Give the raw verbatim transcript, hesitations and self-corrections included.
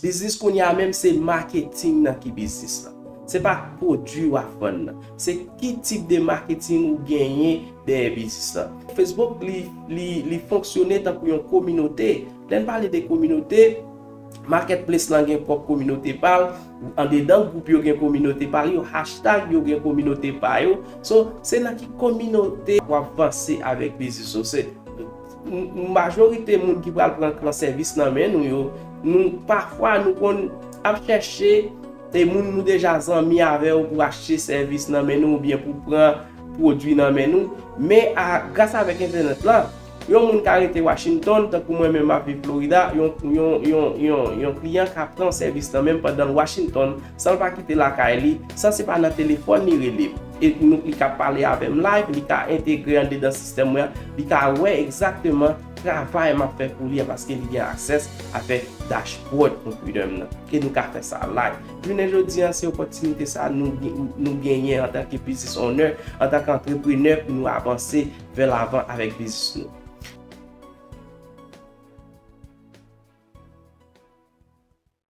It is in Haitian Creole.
Biznis kounye a menm se maketing nan ki biznis lan. Se pa pwodui w ap vann nan. Se ki tip de maketing ou genyen dèyè biznis lan. Facebook li, li, li fonksyone tankou yon kominote. Lè n pale de kominote, Marketplace lan gen pwòp kominote pa l, andedan gwoup yo gen kominote pa l yo, hashtag yo gen kominote pa yo. So, se nan ki kominote w ap vanse avèk biznis ou. Se, m- majorite moun ki pral pran, pran sèvis nan men nou yo, nou pafwa nou konn ap chèche e moun nou deja zanmi avè w pou achte sèvis nan men nou oubyen pou pran pwodui nan men nou. Men a, gras avèk entènèt lan, yon moun ka rete Washington, tankou mwen menm m ap viv Florida, yon, yon, yon, yon, yon kliyan ka pran sèvis nan men m pandan l Washington, san l pa kite lakay li, san se pa nan telefòn li rele m. E nou, li ka pale avè m live, li ka entegre andedan sistèm mwen, li ka wè egzakteman travay m ap fè pou li an paske li gen aksès avèk dashboard Computer m nan. Ke nou ka fè sa live. Jounen jodi an, se opòtinite sa nou, gen- nou genyen antanke business owner, antanke antreprenè pou nou avanse vè lavan avèk biznis nou.